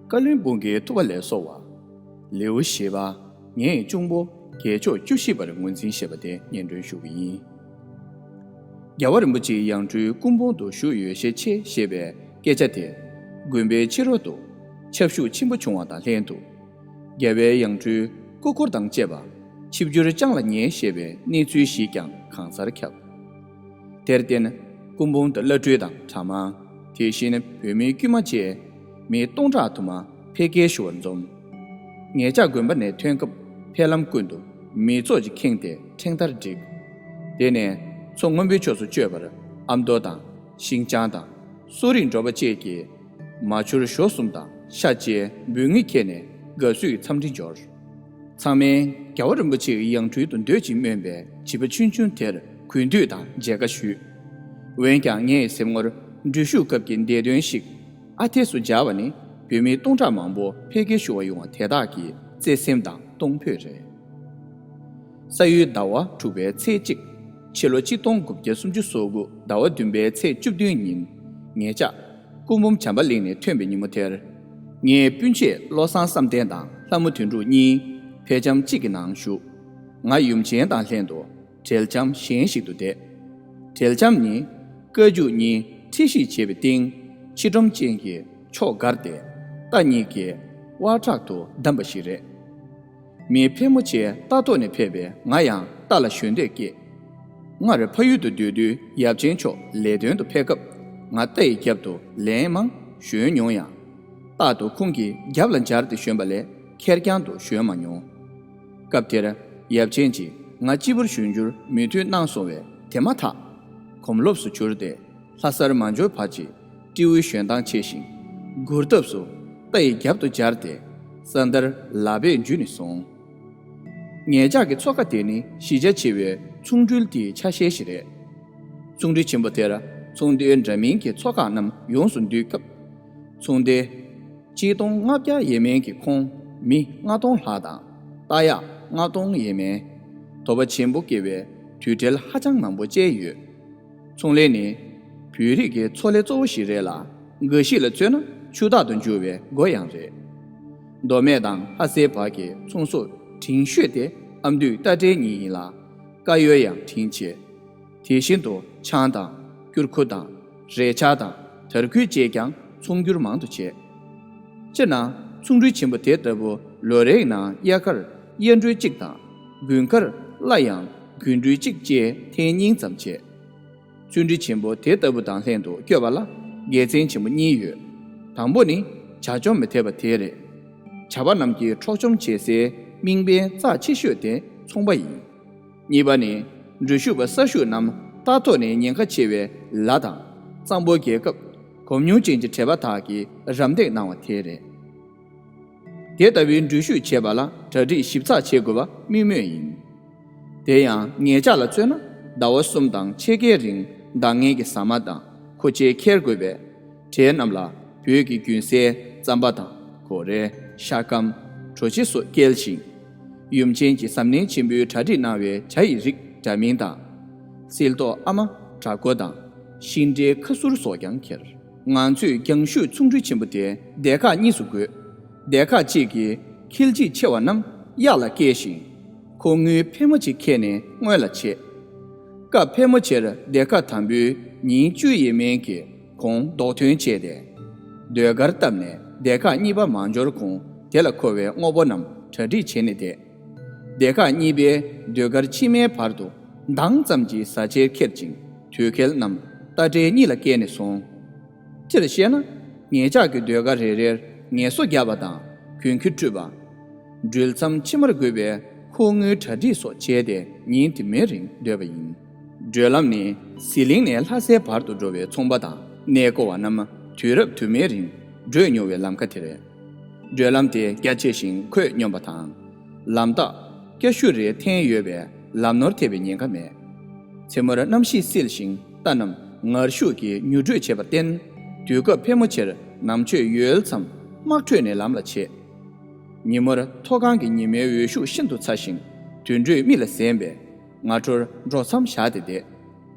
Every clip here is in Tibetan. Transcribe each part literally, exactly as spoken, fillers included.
བཀའ་བློན་སྤུན་དགའི་ཐུབ་པ་ལ་སོགས་པ། ལེའུ་བཞི་པ། ངས་གཅུང་པོ་རྒྱལ་མཆོག་བཅུ་བཞི་པར་ངོས་འཛིན་ཞེས་པ་དེ་སྙན་སྒྲོན་ཞུ་གི་ཡིན། རྒྱལ་བ་རིན་པོ་ཆེའི་ཡང་སྤྲུལ་སྐུ་འབུམ་དུ་བཞུགས་ཡོད་ཤས་ཆེ་ཞེས་པའི་སྐད་ཆ་དེ། དགོན་པའི་ཕྱི་རོལ་དུ་ཁྱབ་ཤུགས་ཆེན་པོ་བྱུང་བ་དང་ལྷན་དུ། རྒྱལ་བའི་ཡང་སྤྲུལ་སྐུ་འཁོར་དང་བཅས་པ་ཆིབས་བསྒྱུར་བསྐྱངས་ལ་ཉེ་ཞེས་པའི་གནས་ཚུལ་ཞིག་ཀྱང་གང་སར་ཁྱབ། དེར་བརྟེན། སྐུ་འབུམ་དང་བླ་སྤྲུལ་དང་གྲྭ་མང་། དེ་བཞིན་བོད་མི་དཀྱུས་མ་བཅས་མི་སྟོང་ཕྲག་དུ་མ་ཕལ་སྐད་ཞུ་བར་འཛོམས། ངེད་ཅག་དགོན་པ་ནས་ཐོན་སྐབས་ཕེབས་ལམ་ཀུན་ཏུ་མི་ཚོགས་ཀྱིས་ཁེངས་ཏེ་ཕྲེང་བསྟར་བསྒྲིགས། དེ་ནས་མཚོ་སྔོན་པོའི་ཕྱོགས་སུ་བསྐྱོད་པར་ཨ་མདོ་དང་ཤིང་བྱང་དང་གསོ་རིག་འབྲོག་པ་བཅས་ཀྱིས་མ་ཆུར་ཞོ་གསུམ་དང་ཤ་བཅས་འབུལ་དངུལ་ཁྱེར་ནས་དགའ་བསུའི་འཚམས་འདྲི་འབྱོར། ཚང་མས་རྒྱལ་བ་རིན་པོ་ཆེའི་ཡང་སྤྲུལ་དུ་འདོད་ཅིང་སྨོན་པའི་བྱིས་པ་ཆུང་ཆུང་དེར་གུས་འདུད་དང་མཇལ་ཁ་ཞུས། འོན་ཀྱང་ངའི་སེམས་ངོར་འགྲུལ་བཞུད་སྐབས་ཀྱི་འདས་དོན་ཞིག་ཨ་འཐས་སུ་སྦྱར་བ་ནི་བོད་མི་སྟོང་ཕྲག་མང་པོ་ཕལ་སྐད་ཞུ་བར་ཡོང་བ་དེ་དག་གི་བརྩེ་སེམས་དང་གཏོང་ཕོད་རེད། ས་ཡུལ་ཟླ་བ་དྲུག་པའི་ཚེས་གཅིག་ཕྱི་ལོ་ཆིག་སྟོང་དགུ་བརྒྱ་སུམ་ཅུ་སོ་དགུ་ཟླ་བ་བདུན་པའི་ཚེས་བཅུ་བདུན་ཉིན། ངེད་ཅག་སྐུ་འབུམ་བྱམས་པ་གླིང་ནས་ཐོན་པའི་ཉིན་མོ་དེར། ངའི་སྤུན་མཆེད་བློ་བཟང་བསམ་གཏན་དང་ལྷ་མོ་དོན་གྲུབ་གཉིས་ཕེབས་ལྕམ་གཅིག་གི་ནང་བཞུགས། ང་ཡུམ་ཆེན་དང་ལྷན་དུ་གྲལ་ལྕམ་གཞན་ཞིག་ཏུ་བསྡད། གྲལ་ལྕམ་ནི་རྐ་རྒྱུག་གཉིས་ཁྲིད་གཞི་བྱས་པའི་སྟེང་ཕྱི་སྒྲོམ་ཅན་གྱི་ཕྱོགས་བསྒར་ཏེ། རྟ་གཉིས་ཀྱི་དབར་བྲག་ཏུ་བསྡམས་པ་ཞིག་རེད། མི་ཕལ་མོ་ཆེ་རྟ་ཐོག་ནས་ཕེབས་པས་ང་ཡང་རྟ་ལ་ཞོན་འདོད་སྐྱེས། སྔར་ཕ་ཡུལ་དུ་སྡོད་དུས་ཡབ་ཆེན་མཆོག་ལས་དོན་དུ་ཕེབས་སྐབས་ང་རྟ་ཡི་རྒྱབ་ཏུ་ལན་མང་ཞོན་མྱོང་ཡང་། རྟག་ཏུ་ཁོང་གི་རྒྱབ་ལ་འབྱར་ཏེ་ཞོན་པ་ལས་ཁེར་རྐྱང་དུ་ཞོན་མ་མྱོང་། སྐབས་དེར་ཡབ་ཆེན་གྱིས་ང་སྤྱི་བོར་ཞོན་རྒྱུར་མོས་མཐུན་གནང་སོང་བས་དེ་མ་ཐག་གོམས་ལོབས་སུ་གྱུར་ཏེ། ལྷ་སར་མ་འབྱོར་བར་གྱི་སྤྲེའུའི་ཞོན་སྟངས་ཕྱེ་ཞིང་། གུར་ཐབས་སུ་རྟ་ཡི་རྒྱབ་ཏུ་འབྱར་ཏེ། ས་མཐར་ལག་པས་འཇུས་ནས་སོང་། ངེད་ཅག་གི་མཚོ་ཁ་དེ་ནི་གཞིས་ཆགས་ཆེ་བའི་ཚོང་འགྲུལ་དེའི་ཆ་ཤས་ཤིག་རེད། ཚོང་འགྲུལ་ཆེན་པོ་དེར་ཚོང་འདུས་འདྲ་མིན་གྱི་ཚོ་ཁག་རྣམས་ཡོངས་སུ་འདུས་སྐབས། ཚོང་སྡེ་ཆིག་སྟོང་ལྔ་བརྒྱ་ཡས་མས་ཀྱི་ཁོངས་མི་ལྔ་སྟོང་ལྷག་དང་རྟ་གཡག་ལྔ་སྟོང་ཡས་མས། དོ་པོ་ཆེན་པོ་སྐྱེ་བའི་དུད་སྦྲུལ་ཧ་ཅང་མང་པོ་བཅས་ཡོད། ཚོང་ལས་ནི་བོད་རིགས་ཀྱི་འཚོ་ལས་གཙོ་བོ་ཞིག་རེད་ལ། འགའ་ཞིག་ལ་མཚོན་ན་ཆུ་རྟག་ཏུ་འགྱུར་བའི་སྒོ་ཡང་རེད། མདོ་སྨད་དང་ལྷ་སའི་བར་གྱི་ཚོང་ཟོག་འབྲིང་ཤོས་དེ་ཨ་མདོའི་རྟ་དྲེལ་གཉིས་ཡིན་ལ། དཀར་ཡོལ་ཡང་འབྲིང་ཆེ། དེ་བཞིན་དུ་ཆང་དང་སྐྱུར་ཁུ་དང་རས་ཆ་དང་དར་གོས་བཅས་ཀྱང་ཚོང་སྒྱུར་མང་དུ་བྱེད། སྤྱིར་ན་ཚོང་འགྲུལ་ཆེན་པོ་དེ་ལྟ་བུ་ལོ་རེའི་ནང་དབྱར་ཁར་གཡས་འགྲོས་གཅིག་དང་དགུན་ཁར་སླར་ཡང་དགུན་འགྲོས་གཅིག་བཅས་ཐེངས་གཉིས་ཙམ་བྱེད། བརྩོན་འགྲུས་ཆེན་པོ་དེ་ལྟ་བུ་དང་ལྷན་དུ་སྐྱོད་པ་ལ་དགེ་མཚན་ཆེན་པོ་གཉིས་ཡོད། དང་པོ་ནི་བྱ་བཅོམ་མི་ཐེབས་པ་དེ་རེད། བྱ་བ་རྣམས་ཀྱི་འཕྲོག་བཅོམ་བྱེད་སའི་དམིགས་འབེན་རྩ་ཆེ་ཤོས་དེ་ཚོང་པ་ཡིན། གཉིས་པ་ནི། འགྲུལ་བཞུད་པ་ས་ཞུགས་རྣམས་རྟ་ཐོག་ནས་ཉེན་ཁ་ཆེ་བའི་ལ་དང་། གཙང་པོ་རྒྱལ་ཁབ་གོམ་ཉུང་ཅན་གྱི་བྲེལ་བ་དག་གིས་རམ་འདེགས་གནང་བ་དེ་རེད། དེ་ལྟ་བུའི་འགྲུལ་བཞུད་བྱེད་པ་ལ་གྲ་སྒྲིག་ཞིབ་ཚགས་བྱེད་དགོས་པ་དམིགས་མོས་ཡིན། དེ་ཡང་ངེད་ཅག་ལ་མཚོན་ན་ཟླ་བ་གསུམ་དང་ཕྱེད་ཀའི་རིང་འདང་ངེས་ཀྱི་ཟ་མ་དང་མཁོ་ཆས་འཁྱེར་དགོས་པས། གྲལ་རྣམས་ལ་བོད་ཀྱི་རྒྱུན་སའི་རྩམ་པ་དང་གོ་རེ། ཤ་སྐམ། གྲོ་ཕྱེ་སོགས་བསྐྱལ་ཞིང་། ཡུམ་ཆེན་གྱིས་གཟབ་ནན་ཆེན་པོས་གྲ་སྒྲིག་གནང་བའི་ཇ་ཡི་རིགས་འདྲ་མིན་དང་། སིལ་ཏོག་ཨ་མ་བྲག་མགོ་དང་ཤིང་འབྲས་ཁ་ཟུར་སོགས་ཀྱང་ཁྱེར། ང་ཚོས་རྒྱང་ཤོས་ཚོང་འགྲུལ་ཆེན་པོ་དེ་སྡེ་ཁག་གཉིས་སུ་བགོས། སྡེ་ཁག་གཅིག་གིས་འཁྱིལ་འཇིག་ཆེ་བ་རྣམས་གཡག་ལ་བསྐྱལ་ཞིང་། མཁོ་དངུལ་ཕལ་མོ་ཆེ་ཁྱེར་ནས་སྔོན་ལ་ཆས། སྐབས་ཕལ་མོ་ཆེར་སྡེ་ཁག་དང་པོའི་ཉིན་བཅུ་ཡས་མས་ཀྱི་གོང་རྡོག་ཐོན་བྱས་ཏེ། ཟློས་གར་བཏབ་ནས་སྡེ་ཁག་གཉིས་པ་མ་འབྱོར་གོང་དེ་ལ་མཁོ་བའི་དངོས་པོ་རྣམས་གྲ་སྒྲིག་བྱས་ནས་བསྡད། སྡེ་ཁག་གཉིས་པའི་ཟློས་གར་ཕྱི་མའི་བར་དུ་འདང་ཙམ་གྱི་བཟའ་ཆས་ཁྱེར་ཅིང་དུས་འཁེལ་རྣམས་རྟ་དྲེལ་གཉིས་ལ་བསྐྱལ་ནས་སོང་། སྤྱིར་བཤད་ན། ངེད་ཅག་གི་ཟློས་གར་རེ་རེར་ངལ་གསོ་བརྒྱབ་པ་དང་གྱོན་གོས་སྤྲས་པ། འགྲུལ་མཚམས་ཕྱི་མར་དགོས་པའི་མཁོ་དངུལ་གྲ་སྒྲིག་སོགས་བྱས་ཏེ་ཉིན་དེ་མིན་རིང་སྡོད་པ་ཡིན། བགྲོད་ལམ་ནི་ཟི་ལིང་ནས་ལྷ་སའི་བར་དུ་འགྲོ་བའི་ཚོང་པ་དང་གནས་སྐོར་བ་རྣམས་དུས་རབས་དུ་མའི་རིང་བགྲོད་མྱོང་བའི་ལམ་ཁ་དེ་རེད། བགྲོད་ལམ་དེ་རྒྱ་ཆེ་ཞིང་ཁོད་སྙོམས་པ་དང་། ལམ་རྟགས་སྐྱ་ཤུ་རེ་འཐེན་ཡོད་པས་ལམ་ནོར་ཐེབས་པའི་ཉེན་ཁ་མེད། མཚན་མོར་གནམ་གཤིས་བསིལ་ཞིང་རྟ་རྣམས་ངར་ཤུགས་ཀྱིས་མྱུར་བགྲོད་བྱེད་པར་བརྟེན། དུས་སྐབས་ཕལ་མོ་ཆེར་ནམ་ཕྱེད་ཡོལ་མཚམས་དམག་ཁྲོད་ནས་ལམ་ལ་ཆས། ཉིན་མོར་མཐོ་སྒང་གི་ཉི་མའི་འོད་ཤུགས་ཤིན་ཏུ་ཚ་ཞིང་དུད་འགྲོས་མིག་ལ་གཟན་པས་ང་ཁྲོར་འགྲོ་མཚམས་བཞག་སྟེ་བསྡད།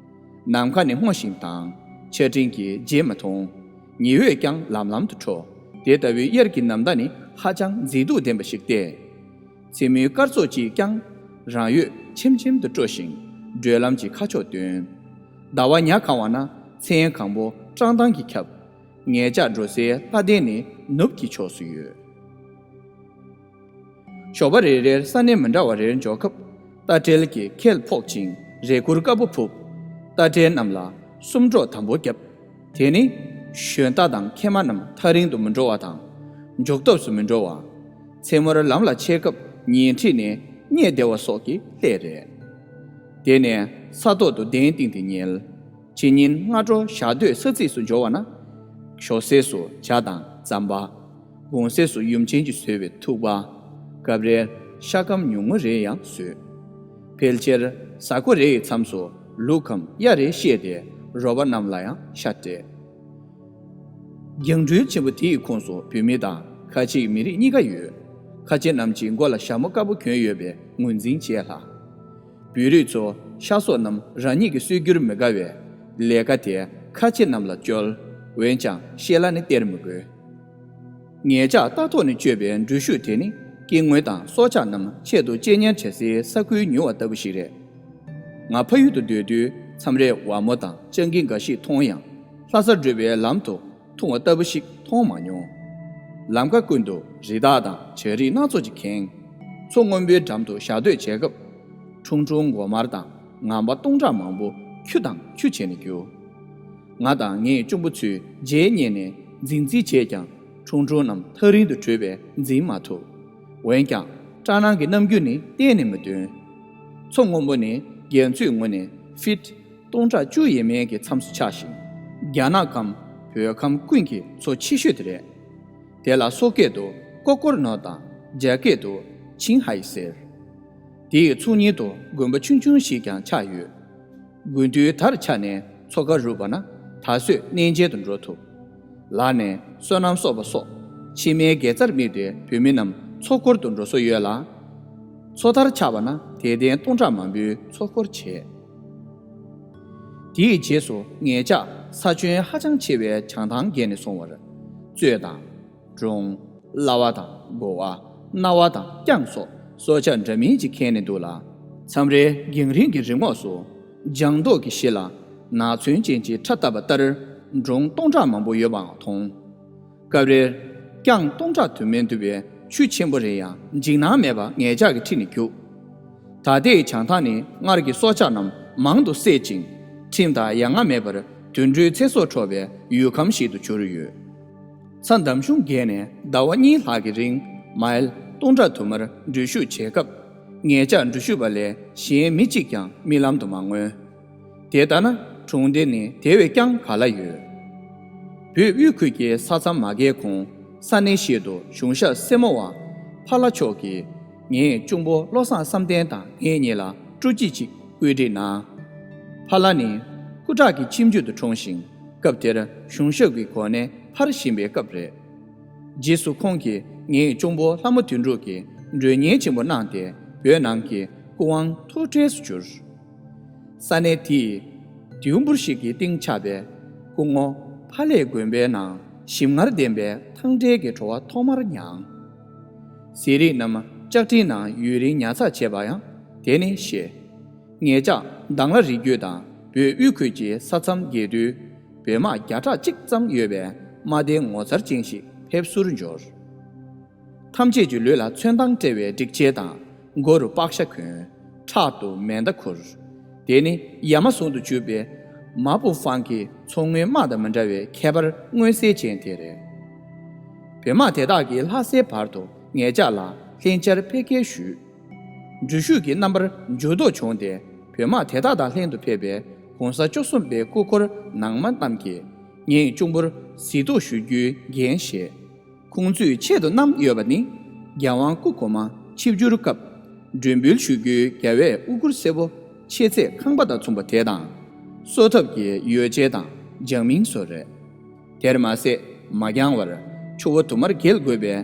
ནམ་མཁའ་ནི་སྔོ་ཞིང་དྭངས། ཆར་སྤྲིན་གྱིས་བརྗེད་མ་མཐོང་། ཉི་འོད་ཀྱང་ལམ་ལམ་དུ་འཕྲོ། དེ་ལྟ་བུའི་དབྱར་གྱི་ནམ་ཟླ་ནི་ཧ་ཅང་མཛེས་སྡུག་ལྡན་པ་ཞིག་སྟེ། མཚན་མོའི་སྐར་ཚོགས་ཀྱིས་ཀྱང་རང་འོད་ཆེམ་ཆེམ་དུ་སྤྲོ་ཞིང་། བགྲོད་ལམ་གྱི་ཁ་ཕྱོགས་སྟོན། ཟླ་བ་ཉ་གང་བ་ན་མཚན་གང་པོ་བཀྲག་མདངས་ཀྱིས་ཁྱབ། ངེད་ཅག་འགྲོ་སའི་ལྷ་ལྡན་ནི་ནུབ་ཀྱི་ཕྱོགས་སུ་ཡོད། ཞོགས་པ་རེ་རེར་ས་གནས་མི་འདྲ་བ་རེར་འབྱོར་སྐབས། རྟ་དྲེལ་གྱི་ཁལ་ཕོག་ཅིང་རས་གུར་དཀར་པོ་ཕུབ། རྟ་དྲེལ་རྣམས་ལ་སུམ་སྒྲོག་དམ་པོ་བརྒྱབ། དེ་ནི་ཞོན་རྟ་དང་ཁལ་མ་རྣམས་ཐག་རིང་དུ་མི་འགྲོ་བ་དང་། འཇོག་ཐབས་སུ་མི་འགྲོ་བ། མཚན་མོར་ལམ་ལ་ཆས་སྐབས་ཉལ་ཁྲི་ནས་རྙེད་བདེ་བ་སོགས་ཀྱི་སླད་རེད། དེ་ནས་ས་ཐོག་ཏུ་གདན་བཏིང་སྟེ་ཉལ། ཕྱི་ཉིན་སྔ་དྲོ་ཞག་སྡོད་ས་ཚིགས་སུ་འབྱོར་བ་ན། ཞོགས་ཟས་སུ་ཇ་དང་རྩམ་པ། དགོང་ཟས་སུ་ཡུམ་ཆེན་གྱིས་བཟོས་པའི་ཐུག་པ། སྐབས་རེར་ཤ་སྐམ་ཉུང་ངུ་རེ་ཡང་ཟོས། ཕལ་ཆེར་གཟའ་འཁོར་རེ་ཡི་མཚམས་སུ་ལུག་གམ་གཡའ་རེ་བཤས་ཏེ་རོགས་པ་རྣམས་ལ་ཡང་ཤ་སྤྲད། རྒྱང་སྦྲུལ་ཆེན་པོ་དེ་ཡི་ཁོངས་སུ་བོད་མི་དང་ཁ་ཆེའི་མི་རིགས་གཉིས་ཀ་ཡོད། ཁ་ཆེ་རྣམས་ཀྱི་མགོ་ལ་ཞྭ་མོ་དཀར་པོ་གྱོན་ཡོད་པས་ངོས་འཛིན་བྱས་ལ། བོད་རིགས་ཚོ་ཤ་སོགས་རྣམས་རང་ཉིད་ཀྱི་གསོད་རྒྱུར་མི་དགའ་བས། ལས་ཀ་དེ་ཁ་ཆེ་རྣམས་ལ་བཅོལ། འོན་ཀྱང་ཤེད་ལ་ནི་སྟེར་མི་དགོས། ངེད་ཅག་རྟ་ཐོག་ནས་སྤྱོད་པའི་འགྲུལ་བཞུད་དེ་ནི་སྐྱེ་དངོས་དང་སྲོག་ཆགས་རྣམས་ཆེད་དུ་གཅེས་ཉར་བྱ་སའི་ས་ཁུལ་ཉུལ་བ་ལྟ་བུ་ཞིག་རེད། ང་ཕ་ཡུལ་དུ་སྡོད་དུས་མཚམས་རེ་ཝ་མོ་དང་སྤྱང་ཀི་འགའ་ཞིག་མཐོང་ཡང་། ལྷ་སར་འགྲོ་བའི་ལམ་དུ་མཐོང་བ་ལྟ་བུ་ཞིག་མཐོང་མ་མྱོང་། ལམ་ཁ་ཀུན་ཏུ་རི་དྭགས་དང་བྱ་རིགས་སྣ་ཚོགས་ཀྱིས་ཁེངས། མཚོ་སྔོན་པོའི་འགྲམ་དུ་ཞག་སྡོད་བྱེད་སྐབས། ཁྲུང་ཁྲུང་མགོ་དམར་དང་ངམ་པ་སྟོང་ཕྲག་མང་པོ་ཁྱུ་དང་ཁྱུ་བྱས་ནས་རྒྱུ། ང་དང་ངའི་གཅུང་པོ་ཚོས་རྗེས་སྙེག་ནས་འཛིང་རྩིས་བྱས་ཀྱང་། ཁྲུང་ཁྲུང་རྣམས་ཐག་རིང་དུ་བྲོས་པས་འཛིང་མ་ཐུབ། འོན་ཀྱང་སྐྲག་སྣང་གི་རྣམ་འགྱུར་ནི་གཏན་ནས་མི་སྟོན། མཚོ་སྔོན་པོ་ནི་རྒྱ་མཚོའི་ངོས་ནས་ཕིཊ་སྟོང་ཕྲག་བཅུ་ཡས་མས་ཀྱི་མཚམས་སུ་ཆགས་ཤིང་། རྒྱ་ནག་གམ་བོད་ཁམས་ཀུན་གྱི་མཚོ་ཆེ་ཤོས་དེ་རེད། དེ་ལ་སོག་སྐད་དུ་ཀོ་ཀོར་ནོ་དང་རྒྱ་སྐད་དུ་ཆིང་ཧའེ་ཟེར། དེའི་ཚུར་ཉིན་དུ་དགོན་པ་ཆུང་ཆུང་ཞིག་ཀྱང་ཆགས་ཡོད། དགུན་དུས་དར་ཆགས་ནས་མཚོ་ཁ་རུབ་པ་ན་ད་གཟོད་གནས་མཇལ་དུ་འགྲོ་ཐུབ། ལར་ནས་སོ་ནམ་གསོག་པ་སོགས་ཕྱི་མའི་དགེ་རྩར་དམིགས་ཏེ་བོད་མི་རྣམས་མཚོ་སྐོར་དུ་འགྲོ་སྲོལ་ཡོད་ལ། མཚོ་དར་ཆགས་པ་ན་དད་ལྡན་སྟོང་ཕྲག་མང་པོས་མཚོ་སྐོར་བྱེད། དེའི་རྗེས་སུ་ངེད་ཅག་ས་ཁྱོན་ཧ་ཅང་ཆེ་བའི་བྱང་ཐང་བརྒལ་ནས་སོང་བར། གཙོད་དང་། འབྲོང་། གླ་བ་དང་དགོ་བ། གནའ་བ་དང་རྐྱང་སོགས་སྲོག་ཆགས་འདྲ་མིན་གྱིས་ཁེངས་ནས་འདུག་ལ། མཚམས་རེ་རྒྱང་རིང་གི་རི་ངོགས་སུ་ལྗང་མདོག་གི་གཞི་ལ་ནགས་ཚལ་ཅན་གྱི་ཁྲ་བཏབ་པ་ལྟར་འབྲོང་སྟོང་ཕྲག་མང་པོ་ཡོད་པའང་མཐོང་། སྐབས་རེར་རྐྱང་སྟོང་ཕྲག་དུ་མས་འདུ་བའི་ཆུ་ཆེན་པོ་རེ་ཡང་འཇིགས་སྣང་མེད་པར་ངེད་ཅག་གི་འཁྲིས་ནས་རྒྱུག། ད་ལྟའི་བྱང་ཐང་ནི་སྔར་གྱི་སྲོག་ཆགས་རྣམས་མང་དུ་བསད་ཅིང་། ཁྲིམས་དང་ཡ་ང་མེད་པར་དུད་འགྲོའི་ཚེ་སྲོག་འཕྲོག་པའི་ཡུལ་ཁམས་ཤིག་ཏུ་གྱུར་ཡོད། ཚྭ་འདམ་གཞུང་བརྒལ་ནས་ཟླ་བ་གཉིས་ལྷག་གི་རིང་མའིལ་སྟོང་ཕྲག་དུ་མར་འགྲུལ་བཞུད་བྱེད་སྐབས། ངེད་ཅག་འགྲུལ་བཞུད་པ་ལས་གཞན་མི་གཅིག་ཀྱང་རྨི་ལམ་དུ་མ་མངོན། དེ་ལྟ་ན་གྲོང་སྡེ་ནི་དེ་བས་ཀྱང་ག་ལ་ཡོད། བོད་དབུས་ཁུལ་གྱི་ས་མཚམས་མ་བརྒལ་གོང་ས་གནས་ཤིག་ཏུ་གཞུང་ཞབས་སེར་མོ་བ་ཕ་ལྷ་མཆོག་གིས་ངའི་གཅུང་པོ་བློ་བཟང་བསམ་གཏན་དང་ངེད་གཉིས་ལ་སྤྲོ་སྐྱིད་ཅིག་བཀོད་སྒྲིག་གནང་། ཕ་ལྷ་ནི་སྐུ་དྲག་གི་ཁྱིམ་རྒྱུད་དུ་འཁྲུངས་ཤིང་། སྐབས་དེར་གཞུང་ཞབས་ཀྱི་གོ་གནས་འཕར་བཞིན་པའི་སྐབས་རེད། རྗེས་སུ་ཁོང་གིས་ངའི་གཅུང་པོ་ལྷ་མོ་དོན་གྲུབ་ཀྱི་མགྲོན་གཉེར་ཆེན་པོ་གནང་སྟེ་བོད་ནང་གི་སྐུ་དབང་ཐུགས་ཁྲལ་སུ་གྱུར། ས་གནས་དེའི་དེའུ་འབུར་ཞིག་གི་སྟེང་ཆགས་པའི་སྐུ་ངོ་ཕ་ལྷའི་དགོན་པའི་ནང་ཞིམ་མངར་ལྡན་པའི་ཐང་འབྲས་ཀྱི་བྲོ་བ་ཐོག་མར་མྱངས། ཟས་རིགས་རྣམས་ལྕགས་ཀྲིན་ནང་ཡུན་རིང་ཉར་ཚགས་བྱས་པ་ཡང་དེ་ནས་ཤེས། ངེད་ཅག་དང་བླངས་རིགས་རྒྱུད་དང་བོད་དབུས་ཁུལ་གྱི་ས་མཚམས་བརྒལ་དུས། བོད་དམག་བརྒྱ་ཕྲག་གཅིག་ཙམ་ཡོད་པའི་དམག་སྡེ་ངོ་མཚར་ཅན་ཞིག་ཕེབས་བསུར་འབྱོར། ཐམས་ཅད་ཀྱི་ལུས་ལ་ཚོན་མདངས་སྤྲས་པའི་སྒྲིག་ཆས་དང་། མགོ་རུ་པགས་ཤ་གོན། ཕྲག་ཏུ་མེ་མདའ་ཁུར། དེ་ནི་ཡ་མ་ཟུང་དུ་གྱུར་པའི་མ་པུ་ཧྥང་གི་མཚོ་སྔོན་དམག་དང་མི་འདྲ་བའི་ཁྱད་པར་མངོན་གསལ་ཅན་དེ་རེད། བོད་དམག་དེ་དག་གིས་ལྷ་སའི་བར་དུ་ངེད་ཅག་ལ་ལྷན་བཅར་ཕེབས་སྐྱེལ་ཞུས། འགྲུལ་བཞུད་ཀྱི་རྣམ་པར་འགྱུར་ལྡོག་བྱུང་སྟེ། བོད་དམག་དེ་དག་དང་ལྷན་དུ་ཕེབས་པའི་གོང་ས་བཅུ་གསུམ་པའི་སྐུ་འཁོར་ནང་མ་རྣམས་ཀྱིས་ངའི་གཅུང་པོར་གཟིགས་རྟོག་ཞུ་རྒྱུའི་འགན་བཞེས། ཁོང་ཚོས་ཆེད་དུ་བསྣམས་ཡོད་པ་ནི། རྒྱལ་དབང་སྐུ་གོང་མ་ཆིབས་བསྒྱུར་སྐབས་མགྲོན་འབུལ་ཞུ་རྒྱུའི་རྒྱལ་བའི་དབུ་གུར་སེར་པོ་ཕྱེད་ཚད་ཁང་པ་དང་མཚུངས་པ་དེ་དང་། གསོལ་ཐབ་ཀྱི་ཡོ་བྱད་དང་ལྗང་མིང་སོགས་རེད། དེར་མ་ཟད། མ་འགྱངས་བར་ཆུ་བོ་དུ་མར་བརྒལ་དགོས་པའི་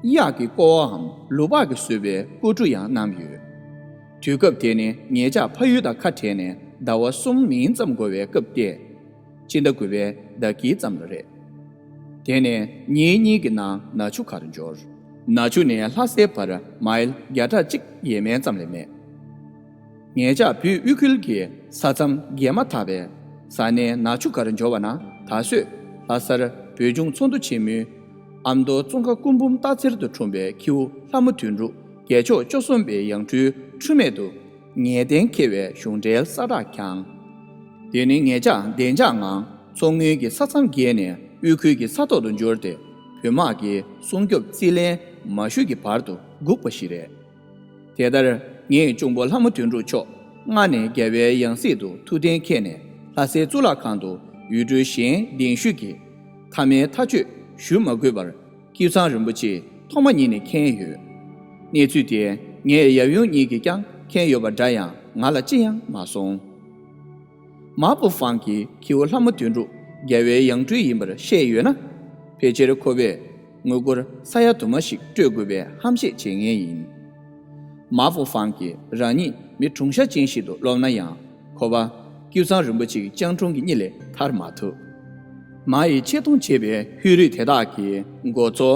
གཡག་གི་ཀོ་བའམ་ལུག་པགས་ཀྱིས་བཟོས་པའི་ཀོ་གྲུ་ཡང་བསྣམས་ཡོད། དུས་སྐབས་དེ་ནི་ངེད་ཅག་ཕ་ཡུལ་དང་ཁ་བྲལ་ནས་ཟླ་བ་གསུམ་མིན་ཙམ་འགོར་བའི་སྐབས་ཏེ། སྤྱི་ཟླ་དགུ་པའི་ཟླ་དཀྱིལ་ཙམ་ལ་རེད། དེ་ནས་ཉིན་གཉིས་ཀྱི་ནང་ནག་ཆུ་ཁར་འབྱོར། ནག་ཆུ་ནས་ལྷ་སའི་བར་མའིལ་བརྒྱ་ཕྲག་གཅིག་ཡས་མས་ཙམ་ལས་མེད། ངེད་ཅག་བོད་དབུས་ཁུལ་གྱི་ས་མཚམས་བརྒལ་མ་ཐག་པའི་ས་གནས་ནག་ཆུ་ཁར་འབྱོར་བ་ན། ད་གཟོད་ལྷ་སར་བོད་ལྗོངས་ཚོགས་འདུ་ཆེན་མོའི་ཨ་མདོ་ཙོང་ཁ་སྐུ་འབུམ་སྟག་འཚེར་དུ་འཁྲུངས་པའི་ཁྱེའུ་ལྷ་མོ་དོན་གྲུབ་རྒྱལ་མཆོག་བཅུ་གསུམ་པའི་ཡང་སྤྲུལ་འཁྲུལ་མེད་དུ་ངེས་གཏན་འཁེལ་བའི་གཞུང་འབྲེལ་ས་བསྒྲགས་བསྐྱངས། དེ་ནི་ངེད་ཅག་བདེ་འཇགས་ངང་མཚོ་སྔོན་གྱི་ས་མཚམས་བརྒལ་ནས་དབུས་ཁུལ་གྱི་ས་ཐོག་ཏུ་འབྱོར་ཏེ། བོད་དམག་གི་སྲུང་སྐྱོབ་རྩིས་ལེན་མ་ཞུས་ཀྱི་བར་དུ་སྒུག་པ་ཞིག་རེད། དེ་ལྟར་ངས་གཅུང་པོ་ལྷ་མོ་དོན་གྲུབ་མཆོག་མངགས་ནས་རྒྱལ་བའི་ཡང་སྲིད་དུ་ཐུགས་གཏན་འཁེལ་ནས། ལྷ་སའི་གཙུག་ལག་ཁང་དུ་ཡུལ་གྲུ་གཞན་གདན་ཞུས་ཀྱི་མཐའ་མའི་མཐའ་དཔྱོད་ཞུ་མ་དགོས་པར། ཀུན་བཟང་རིན་པོ་ཆེས་ཐོག་མ་ཉིད་ནས་མཁྱེན་ཡོད། གནས་ཚུལ་དེ་ངའི་ཡབ་ཡུམ་གཉིས་ཀྱིས་ཀྱང་མཁྱེན་ཡོད་པ་འདྲ་ཡང་། ང་ལ་ཅི་ཡང་མ་གསུངས། མ་པུ་ཧྥང་གིས་ཁྱེའུ་ལྷ་མོ་དོན་གྲུབ་རྒྱལ་བའི་ཡང་སྤྲུལ་ཡིན་པར་བཤད་ཡོད་ན། ཕལ་ཆེར་ཁོ་པས་དངུལ་སྒོར་ས་ཡ་དུ་མ་ཞིག་སྤྲོད་དགོས་པའི་ཧམ་བཤད་བྱེད་མཁན་ཡིན། མ་པུ་ཧྥང་གིས་རང་ཉིད་མི་གྲུང་ཤ་ཅན་ཞིག་ཏུ་རློམ་ན་ཡང་། ཁོ་པ་ཀུན་བཟང་རིན་པོ་ཆེའི་སྤྱང་གྲུང་གི་གཉིད་ལས་ཐར་མ་ཐུབ། མ་ཡིས་ཆེ་མཐོང་བྱེད་པའི་ཧུས་རིག་དེ་དག་གི་འགོ་གཙོ་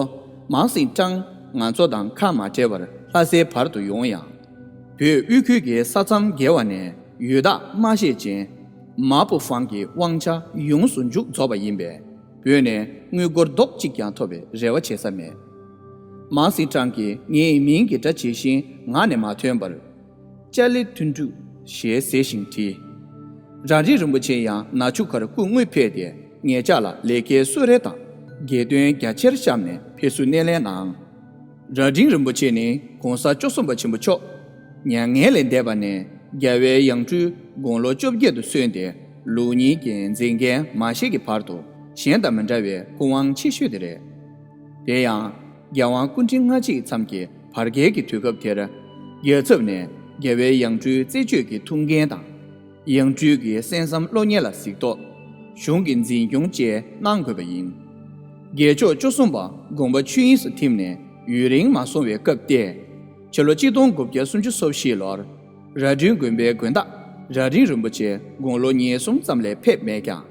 མང་སིན་ཀྲང་ང་ཚོ་དང་ཁ་མ་བྲལ་བར་ལྷ་སའི་བར་དུ་ཡོང་ཡང་། བོད་དབུས་ཁུལ་གྱི་ས་མཚམས་བརྒལ་བ་ནས་ཡུལ་བདག་མ་ཤེས་ཅན་མ་པུ་ཧྥང་གི་དབང་ཆ་ཡོངས་སུ་མཇུག་རྫོགས་པ་ཡིན་པས། བོད་ནས་དངུལ་སྒོར་རྡོག་གཅིག་ཀྱང་ཐོབ་པའི་རེ་བ་བྱེད་ས་མེད། མང་སིན་ཀྲང་གིས་ངའི་མིང་གི་སྒྲ་ཇི་བཞིན་ངག་ནས་མ་ཐོན་པར། ཅཱ་ལི་ཐུན་ཀྲུག་ཞེས་ཟེར་ཞིང་བྲིས། རྭ་སྒྲེང་རིན་པོ་ཆེ་ཡང་ནག་ཆུ་ཁར་སྐུ་དངོས་ཕེབས་ཏེ། ངེད་ཅག་ལ་ལས་ཀའི་གསོལ་རས་དང་དགེ་འདུན་རྒྱ་ཆེར་བཤམས་ནས་ཕེབས་བསུ་སྣེ་ལེན་གནང་། རྭ་སྒྲེང་རིན་པོ་ཆེ་ནི་གོང་ས་བཅུ་གསུམ་པ་ཆེན་པོ་མཆོག་མྱ་ངན་ལས་འདས་པ་ནས་རྒྱལ་བའི་ཡང་སྤྲུལ་དགུང་ལོ་བཅོ་བརྒྱད་དུ་སོན་ཏེ། ལུགས་གཉིས་ཀྱི་མཛད་འགན་མ་བཞེས་ཀྱི་བར་དུ་གཞན་དང་མི་འདྲ་བའི་སྐུ་དབང་ཆེ་ཤོས་དེ་རེད། དེ་ཡང་རྒྱལ་དབང་སྐུ་ཕྲེང་ལྔ་བཅུའི་མཚམས་ཀྱི་བར་བརྒལ་གྱི་དུས་སྐབས་དེར། རྒྱལ་ཚབ་ནས་རྒྱལ་བའི་ཡང་སྤྲུལ་རྩད་གཅོད་ཀྱི་ཐུགས་འགན་དང་། ཡང་སྤྲུལ་གྱི་གསན་བསམ་བློ་ཉེ་ལ་གཟིགས་རྟོག་གཞུང་གི་འཛིན་སྐྱོང་བཅས་གནང་དགོས་པ་ཡིན། རྒྱལ་མཆོག་བཅུ་གསུམ་པ་དགོངས་པ་ཆོས་དབྱིངས་སུ་ཐིམ་ནས་ཡུན་རིང་མ་སོང་བའི་སྐབས་ཏེ། ཕྱི་ལོ་གཅིག་སྟོང་དགུ་བརྒྱ་སུམ་ཅུ་སོ་བཞི་ལོར། རྭ་སྒྲེང་དགོན་པའི་དགོན་བདག་རྭ་སྒྲེང་རིན་པོ་ཆེ་དགུང་ལོ་ཉེར་གསུམ་ཙམ་ལས་ཕེབས་མེད་ཀྱང་།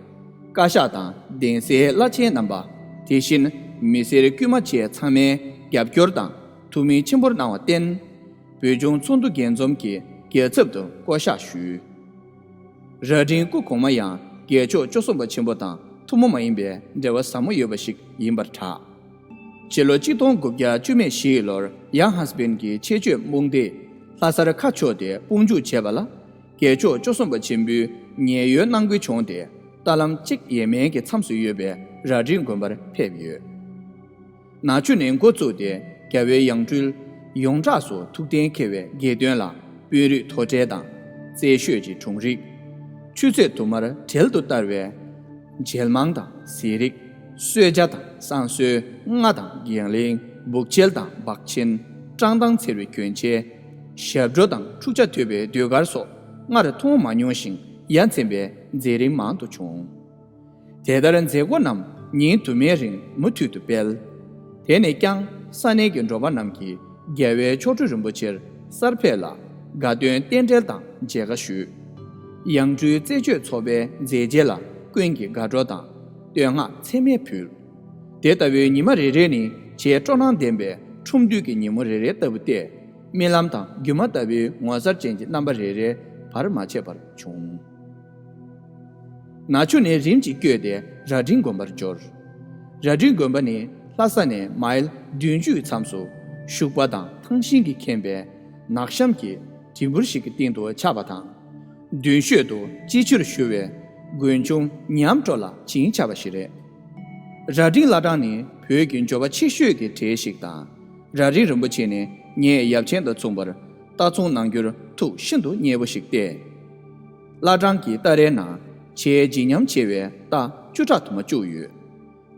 བཀའ་ཤག་དང་གདན་སའི་བླ་ཆེན་རྣམ་པ། དེ་བཞིན་མི་སེར་དཀྱུས་མ་བཅས་ཚང་མའི་རྒྱབ་སྐྱོར་དང་ཐུགས་སྨོན་ཆེན་པོར་གནང་བར་བརྟེན། བོད་ལྗོངས་ཚོགས་འདུ་འགན་འཛོམས་ཀྱི་རྒྱལ་ཚབ་ཏུ་བསྐོ་གཞག་ཞུས། རྭ་སྒྲེང་སྐུ་གོང་མ་ཡང་རྒྱལ་མཆོག་བཅུ་གསུམ་པ་ཆེན་པོ་དང་ཐུན་མོང་མ་ཡིན་པའི་འབྲེལ་བ་ཟབ་མོ་ཡོད་པ་ཞིག་ཡིན་པར་གྲགས། ཕྱི་ལོ་གཅིག་སྟོང་དགུ་བརྒྱ་བཅུ་མེད་བཞི་ལོར་ཡང་ཧན་སི་པིན་གྱི་ཆེད་སྤྱོད་དཔུང་སྡེས་ལྷ་སར་ཁ་ཕྱོགས་ཏེ་དཔུང་འཇུག་བྱས་པ་ལ། རྒྱལ་མཆོག་བཅུ་གསུམ་པ་ཆེན་པོའི་ཉེན་གཡོལ་གནང་དགོས་བྱུང་སྟེ། རྟ་ལམ་གཅིག་ཡས་མས་ཀྱི་མཚམས་སུ་ཡོད་པའི་རྭ་སྒྲེང་དགོན་པར་ཕེབས་ཡོད། ནག་ཆུ་ནས་འགོ་བཙུགས་ཏེ་རྒྱལ་བའི་ཡང་སྤྲུལ་ཡོངས་གྲགས་སུ་ཐུགས་གཏན་འཁེལ་བའི་དགེ་འདུན་ལ་དཔོན་རིགས་མཐོ་གྲས་དང་། རྩེ་ཤོད་ཀྱི་དྲུང་རིགས། ཆུ་ཚོད་དུ་མར་བྲེལ་དུ་བསྟར་བའི་མཇལ་མང་དང་གཟིགས་རིས། གསོལ་ཇ་དང་བསང་གསོལ། རྔ་དང་རྒྱང་གླིང་། འབུག་ཆལ་དང་འབག་ཆེན། བཀྲག་མདངས་འཚེར་བའི་གྱོན་ཆས། ཞབས་བྲོ་དང་འཁྲུག་ཆ་དོད་པའི་ཟློས་གར་སོགས་སྔར་མཐོང་མ་མྱོང་ཞིང་ཡ་མཚན་པའི་མཛད་རིམ་མང་དུ་བྱུང་། དེ་ལྟར་མཛད་སྒོ་རྣམས་ཉིན་དུ་མའི་རིང་མུ་མཐུད་དུ་སྤེལ། དེ་ནས་ཀྱང་ས་གནས་ཀྱི་འབྲོག་པ་རྣམས་ཀྱིས་རྒྱལ་བའི་མཆོག་སྤྲུལ་རིན་པོ་ཆེར་གསར་ཕེབས་ལ་དགའ་སྟོན་རྟེན་འབྲེལ་དང་མཇལ་ཁ་ཞུས། ཡང་སྤྲུལ་རྩད་གཅོད་ཚོགས་པའི་མཛད་རྗེས་ལ་ཀུན་གྱིས་དགའ་སྤྲོ་དང་བསྟོད་བསྔགས་ཚད་མེད་ཕུལ། དེ་ལྟ་བུའི་ཉི་མ་རེ་རེ་ནི་བྱེས་སྤྲོ་སྣང་ལྡན་པའི་ཁྲོམ་འདུས་ཀྱི་ཉིན་མོ་རེ་རེ་ལྟ་བུ་སྟེ། རྨི་ལམ་དང་སྒྱུ་མ་ལྟ་བུའི་ངོ་མཚར་ཅན་གྱི་རྣམ་པ་རེ་རེ་བར་མ་ཆད་པར་བྱུང་། ནག་ཆུ་ནས་རིམ་གྱིས་བསྐྱོད་དེ་རྭ་སྒྲེང་དགོན་པར་འབྱོར། རྭ་སྒྲེང་དགོན་པ་ནི་ལྷ་ས་ནས་མའིལ་བདུན་ཅུའི་མཚམས་སུ་ཤུག་པ་དང་ཐང་ཤིང་གིས་ཁེངས་པའི་ནགས་གཤམ་གྱི་བྲིས་འབུར་ཞིག་གི་སྟེང་དུ་ཆགས་པ་དང་། མདུན་ཤོད་དུ་ཅི་ཕྱིར་བཞུགས་པའི་དགོན་ཆུང་ཉམས་དྲོ་ལ་བྱིན་ཆགས་པ་ཞིག་རེད། རྭ་སྒྲེང་བླ་བྲང་ནི་བོད་ཀྱི་འབྱོར་པ་ཆེ་ཤོས་ཀྱི་གྲས་ཤིག་དང་། རྭ་སྒྲེང་རིན་པོ་ཆེ་ནི་ངའི་ཡབ་ཆེན་དང་མཚུངས་པར་རྟ་ཚོང་གནང་རྒྱུར་ཐུགས་ཤིན་ཏུ་མཉེས་པོ་ཞིག་སྟེ། བླ་བྲང་གི་སྟ་རེའི་ནང་ཆེས་བརྗིད་ཉམས་ཆེ་བའི་རྟ་བཅུ་ཕྲག་དུ་མ་བཅུག་ཡོད།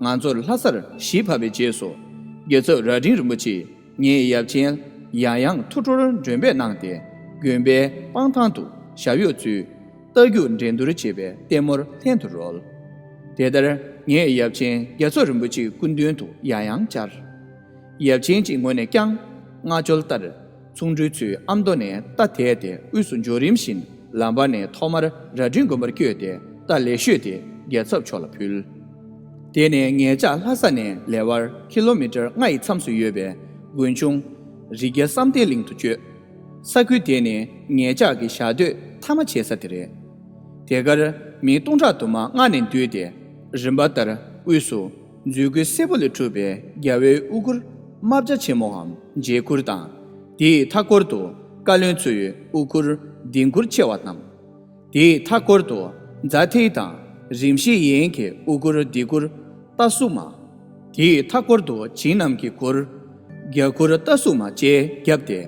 ང་ཚོར་ལྷ་སར་གཞིས་ཕབ་པའི་རྗེས་སུ། རྒྱལ་ཚབ་རྭ་སྒྲེང་རིན་པོ་ཆེས་ངའི་ཡབ་ཆེན་ཡང་ཡང་ཐུགས་སྤྲོར་མགྲོན་འབོད་གནང་སྟེ། དགོན་པའི་སྤང་ཐང་དུ་ཞབས་གཡོག་མཛོད། རྟ་རྒྱུག་འགྲན་བསྡུར་བྱེད་པའི་ལྟད་མོར་ལྷན་དུ་རོལ། དེ་ལྟར་ངའི་ཡབ་ཆེན་རྒྱལ་ཚབ་རིན་པོ་ཆེའི་སྐུ་མདུན་དུ་ཡང་ཡང་བཅར། ཡབ་ཆེན་གྱི་ངོས་ནས་ཀྱང་མངའ་འབྱོར་ལྟར་ཚོང་འགྲུལ་ཚོས་ཨ་མདོ་ནས་རྟ་དེད་དེ་དབུས་སུ་འབྱོར་རིམ་བཞིན། ལམ་བར་ནས་ཐོག་མར་རྭ་སྒྲེང་དགོན་པར་བསྐྱོད་དེ་རྟ་ལེགས་ཤོས་དེ་རྒྱལ་ཚབ་མཆོག་ལ་ཕུལ། དེ་ནས་ངེད་ཅག་ལྷ་ས་ནས་ལེ་དབར་ཀི་ལོ་མི་ཊར་ལྔ་ཡི་མཚམས་སུ་ཡོད་པའི་དགོན་ཆུང་རི་རྒྱ་བསམ་གཏན་གླིང་དུ་བསྐྱོད། ས་ཁུལ་དེ་ནི་ངེད་ཅག་གི་ཞག་སྡོད་མཐའ་མ་བྱེད་ས་དེ་རེད། དེ་གར་མི་སྟོང་ཕྲག་དུ་མ་མངགས་ནས་འདུས་ཏེ། རིམ་པ་ལྟར་དབུས་སུ་མཛོད་ཁུལ་སེར་པོ་ལས་གྲུབ་པའི་རྒྱལ་བའི་དབུ་གུར་རྨ་བྱ་ཆེན་མོའམ་འཇའ་གུར་དང་། དེའི་མཐའ་སྐོར་དུ་བཀའ་བློན་ཚོའི་དབུ་གུར་ལྡིང་གུར་ཆེ་བ་རྣམས། དེའི་མཐའ་སྐོར་དུ་རྫ་ཐིལ་དང་རིམ་བཞིའི་ཡན་གྱི་དབུ་གུར་ལྡིང་གུར་རྟ་གཟུགས་མ། དེའི་མཐའ་སྐོར་དུ་བྱིངས་རྣམས་ཀྱི་གུར། རྒྱ་གུར་རྟ་གཟུགས་མ་བཅས་བརྒྱབ་སྟེ།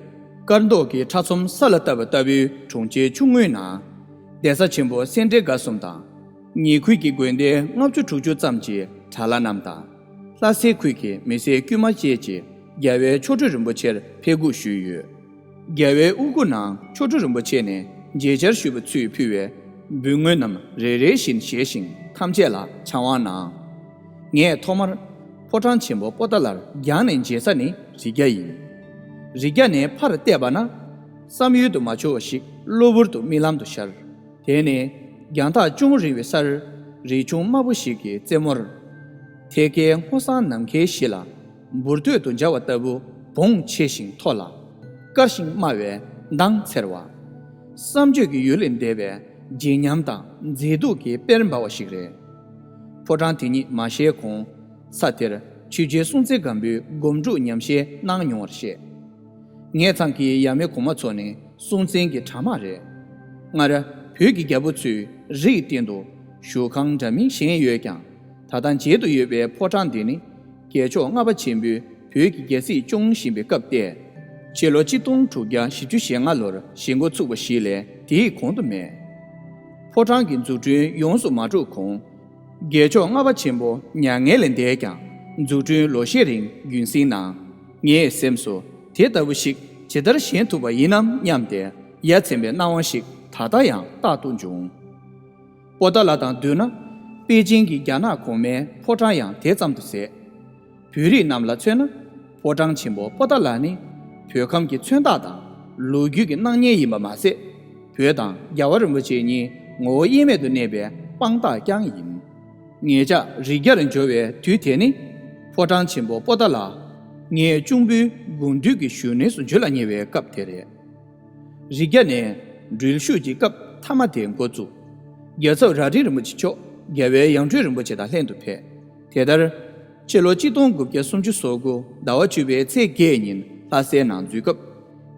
དཀར་མདོག་གི་ཁྲ་ཚོམ་ས་ལ་བཏབ་པ་ལྟ་བུའི་གྲོང་ཁྱེར་ཆུང་ངུའི་ནང་། གདན་ས་ཆེན་པོ་སེ་འབྲས་དགའ་གསུམ་དང་། ཉེ་ཁུལ་གྱི་དགོན་སྡེ་ལྔ་བཅུ་དྲུག་ཅུ་ཙམ་གྱི་གྲྭ་བླ་རྣམས་དང་། ལྷ་སའི་ཁུལ་གྱི་མི་སེར་དཀྱུས་མ་བཅས་ཀྱིས་རྒྱལ་བའི་མཆོག་སྤྲུལ་རིན་པོ་ཆེར་ཕེབས་འགུག་ཞུས་ཡོད། རྒྱལ་བའི་དབུ་གུར་ནང་མཆོག་སྤྲུལ་རིན་པོ་ཆེ་ནས་མཇལ་བཅར་ཞུས་པ་ཚུར་ཕུལ་བའི་འབུལ་དངོས་རྣམས་རེ་རེ་བཞིན་བཞེས་ཤིང་ཐམས་ཅད་ལ་ཕྱག་དབང་གནང་། ངས་ཐོག་མར་ཕོ་བྲང་ཆེན་པོ་པོ་ཏཱ་ལར་རྒྱང་ནས་མཇལ་ས་ནི་རི་རྒྱ་ཡིན། རི་རྒྱ་ནས་ཕར་བལྟས་པ་ན། བསམ་ཡུལ་དུ་མ་འཆོར་བ་ཞིག་གློ་བུར་དུ་རྨི་ལམ་དུ་ཤར། དེ་ནི་རྒྱང་ཐག་ཅུང་རིང་བའི་སར་རི་ཆུང་དམར་པོ་ཞིག་གི་རྩེ་མོར། ཐད་ཀའི་སྔོ་བསངས་ནམ་མཁའི་གཞི་ལ་འབུར་དོད་དུ་འབྱར་བ་ལྟ་བུ་བོངས་ཆེ་ཞིང་མཐོ་ལ། དཀར་ཞིང་དམར་བའི་མདངས་འཚེར་བ། བསམ་བརྗོད་ཀྱི་ཡུལ་ལས་འདས་པའི་བརྗིད་ཉམས་དང་མཛེས་སྡུག་གི་དཔལ་འབར་བ་ཞིག་རེད། ཕོ་བྲང་དེ་ཉིད་མ་བཞེངས་གོང་། ས་དེར་ཆོས་རྗེ་སྲོང་བཙན་སྒམ་པོས་སྒོམ་སྒྲུབ་ཉམས་བཞེས་གནང་མྱོང་བར་བཤད། ངེད་ཚང་གི་ཡབ་མེས་གོང་མ་ཚོ་ནི་སྲོང་བཙན་གྱི་གྲྭ་མ་རེད། སྔར་བོད་ཀྱི་རྒྱལ་པོ་ཚོས་རི་ཡི་སྟེང་དུ་བཞུགས་ཁང་འདྲ་མིན་བཞེངས་ཡོད་ཀྱང་། ད་ལྟ་མཇལ་དུ་ཡོད་པའི་ཕོ་བྲང་འདི་ནི་རྒྱལ་མཆོག་ལྔ་པ་ཆེན་པོས་བོད་ཀྱི་རྒྱལ་སྲིད་སྐྱོང་བཞིན་པའི་སྐབས་ཏེ། ཕྱི་ལོ་གཅིག་སྟོང་དྲུག་བརྒྱ་བཞི་བཅུ་ཞེ་ལྔ་ལོར་བཞེངས་འགོ་ཚུགས་པ་ཞིག་ལས་དེའི་གོང་དུ་མེད། ཕོ་བྲང་གི་འཛུགས་སྐྲུན་ཡོངས་སུ་མ་གྲུབ་གོང་། རྒྱལ་མཆོག་ལྔ་པ་ཆེན་པོ་མྱ་ངན་ལས་འདས་ཀྱང་། འཛུགས་སྐྲུན་ལོ་ཤས་རིང་རྒྱུན་བསྲིངས་གནང་། ངའི་སེམས་སུ་དེ་ལྟ་བུ་ཞིག་ཇི་ལྟར་བཞེངས་ཐུབ་པ་ཡིན་ནམ་སྙམ་སྟེ་ཡ་མཚན་པའི་སྣང་བ་ཞིག་ད་ལྟ་ཡང་རྟག་ཏུ་འབྱུང་། པོ་ཏཱ་ལ་དང་བསྡུར་ན། པེ་ཅིང་གི་རྒྱ་ནག་གོང་མའི་ཕོ་བྲང་ཡང་དེ་ཙམ་དུ་ཟད། བོད་རིགས་རྣམས་ལ་མཚོན་ན། ཕོ་བྲང་ཆེན་པོ་པོ་ཏཱ་ལ་ནི་བོད་ཁམས་ཀྱི་མཚོན་རྟགས་དང་ལོ་རྒྱུས་ཀྱི་སྣང་བརྙན་ཡིན་པ་མ་ཟད། བོད་དང་རྒྱལ་བ་རིན་པོ་ཆེ་གཉིས་ངོ་བོ་དབྱེར་མེད་དུ་གནས་པའི་དཔང་རྟགས་ཀྱང་ཡིན། ངེད་ཅག་རི་རྒྱར་འབྱོར་བའི་དུས་དེ་ནི། ཕོ་བྲང་ཆེན་པོ་པོ་ཏཱ་ལ་ངའི་གཅུང་པོའི་དགུང་དུས་ཀྱི་གཞོན་ནུས་སུ་འཇུ་ལ་ཉེ་བའི་སྐབས་དེ་རེད། རི་རྒྱ་ནས་འགྲུལ་བཞུད་ཀྱི་སྐབས་མཐའ་མ་དེ་འགོ་བཙུགས། རྒྱལ་ཚབ་ར་སྒྲེང་རིན་པོ་ཆེ་མཆོག་རྒྱལ་བའི་ཡང་སྤྲུལ་རིན་པོ་ཆེ་དང་ལྷན་དུ་ཕེབས། དེ་ལྟར། ཕྱི་ལོ་གཅིག་སྟོང་དགུ་བརྒྱ་སུམ་ཅུ་སོ་དགུ་ཟླ་བ་བཅུ་པའི་ཚེས་བརྒྱད་ཉིན་ལྷ་སའི་ནང་འཛུལ་སྐབས།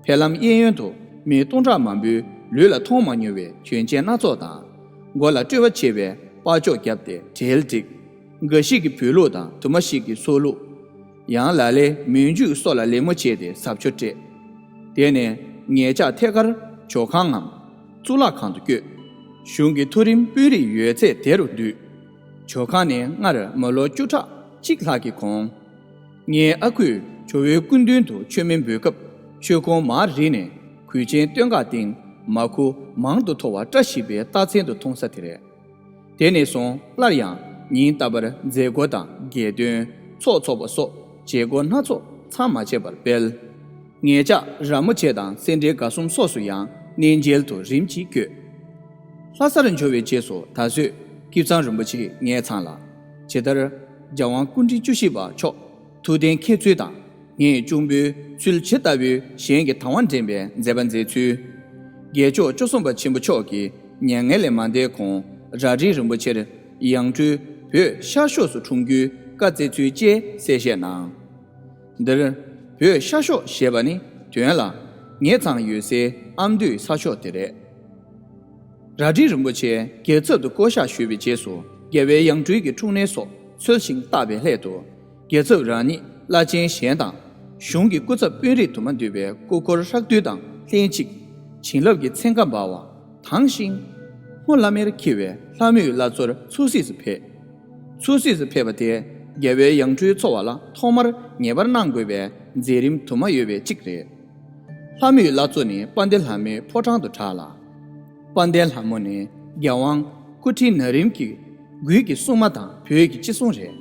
ཕེབས་ལམ་གཡས་གཡོན་དུ་མི་སྟོང་ཕྲག་མང་པོས་ལུས་ལ་མཐོང་མ་མྱོང་བའི་གྱོན་ཆས་སྣ་ཚོགས་དང་། མགོ་ལ་སྤྲོད་པ་ཆེ་བའི་པགས་ཅོག་བརྒྱབ་སྟེ་གྲལ་བསྒྲིགས། འགའ་ཞིག་གིས་བོད་ལུགས་དང་དུ་མ་ཞིག་གིས་སོག་ལུགས། ཡང་ལ་ལས་མུན་རྒྱུག་སོགས་ལ་ལད་མོ་བྱས་ཏེ་གཟབ་མཆོར་སྤྲས། དེ་ནས་ངེད་ཅག་ཐད་ཀར་ཇོ་ཁང་ངམ་གཙུག་ལག་ཁང་དུ་བསྐྱོད། གཞུང་གི་མཐོ་རིམ་དཔོན་རིགས་ཡོད་ཚད་དེ་རུ་འདུས། ཇོ་ཁང་ནས་སྔར་མ་ལོ་བཅུ་ཕྲག་གཅིག་ལྷག་གི་གོང་། ངའི་ཨ་ཁུས་ཇོ་བོའི་སྐུ་མདུན་དུ་མཆོད་མེ་འབུལ་སྐབས། མཆོད་ཀོང་མར་རིལ་ནས་གོས་ཆེན་སྟོད་འགག་སྟེང་མ་ཁུ་མང་དུ་མཐོ་བ་བཀྲ་ཤིས་པའི་རྟགས་མཚན་དུ་མཐོང་ས་དེ་རེད། དེ་ནས་བཟུང་སླར་ཡང་ཉིན་རྟག་པར་མཛད་སྒོ་དང་དགེ་འདུན་ཚོགས་འཚོགས་པ་སོགས་བྱེད་སྒོ་སྣ་ཚོགས་མཚམས་མ་ཆད་པར་སྤེལ། ངེད་ཅག་ར་མོ་ཆེ་དང་སེ་འབྲས་དགའ་གསུམ་སོགས་སུ་ཡང་གནས་མཇལ་དུ་རིམ་གྱིས་བསྐྱོད། ལྷ་སར་འབྱོར་བའི་རྗེས་སུ་ད་གཟོད་ཀིབ་ཚང་རིན་པོ་ཆེས་ངེད་ཚང་ལ། ཇི་ལྟར་རྒྱལ་དབང་སྐུ་ཕྲེང་བཅུ་བཞི་པ་མཆོག་ཐུགས་གཏན་འཁེལ་ཚུལ་དང་། ངེད་གཅུང་པོའི་ཚུལ་ཇི་ལྟ་བུའི་གཞན་གྱི་དང་བ་འདྲེན་པའི་མཛད་པ་མཛད་ཚུལ། རྒྱལ་མཆོག་བཅུ་གསུམ་པ་ཆེན་པོ་མཆོག་གིས་མྱ་ངན་ལས་མ་འདས་གོང་རྭ་སྒྲེང་རིན་པོ་ཆེར་ཡང་སྤྲུལ་བོད་ཤར་ཕྱོགས་སུ་འཁྲུངས་རྒྱུའི་བཀའ་སྩལ་ཚུལ་བཅས་གསལ་བཤད་གནང་། འདིར་བོད་ཤར་ཕྱོགས་ཞེས་པ་ནི་དོན་ལ་ངེད་ཚང་ཡོད་སའི་ཨ་མདོའི་ས་ཕྱོགས་དེ་རེད། རྭ་སྒྲེང་རིན་པོ་ཆེ་རྒྱལ་ཚབ་ཏུ་བསྐོ་གཞག་ཞུས་པའི་རྗེས་སུ་རྒྱལ་བའི་ཡང་སྤྲུལ་གྱི་འཁྲུངས་གནས་སོགས་འཚོལ་ཞིང་བརྟག་པའི་སླད་དུ། རྒྱལ་ཚབ་རང་ཉིད་བླ་ཆེན་གཞན་དང་གཞུང་གི་སྐུ་ཚབ་དཔོན་རིགས་དུ་མ་འདུས་པའི་སྐུ་འཁོར་ཧྲག་བསྡུས་དང་ལྷན་ཅིག་བྱིན་རླབས་ཀྱི་ཚན་ཁ་འབར་བ་དྭངས་ཤིང་སྔོ་ལྷམ་མེར་འཁྱིལ་བའི་ལྷ་མོའི་བླ་མཚོར་ཚུར་གཟིགས་སུ་ཕེབས། ཚུར་གཟིགས་སུ་ཕེབས་པ་དེ་རྒྱལ་བའི་ཡང་སྤྲུལ་འཚོ་བ་ལ་ཐོག་མར་ངེས་པར་གནང་དགོས་པའི་མཛད་རིམ་དུ་མ་ཡོད་པའི་གཅིག་རེད། ལྷ་མོའི་བླ་མཚོ་ནི་དཔལ་ལྡན་ལྷ་མོའི་ཕོ་བྲང་དུ་གྲགས་ལ། དཔལ་ལྡན་ལྷ་མོ་ནི་རྒྱལ་དབང་སྐུ་ཕྲེང་ན་རིམ་གྱི་གུས་ཀྱི་སྲུང་མ་དང་བོད་ཀྱི་ཅི་སྲུང་རེད།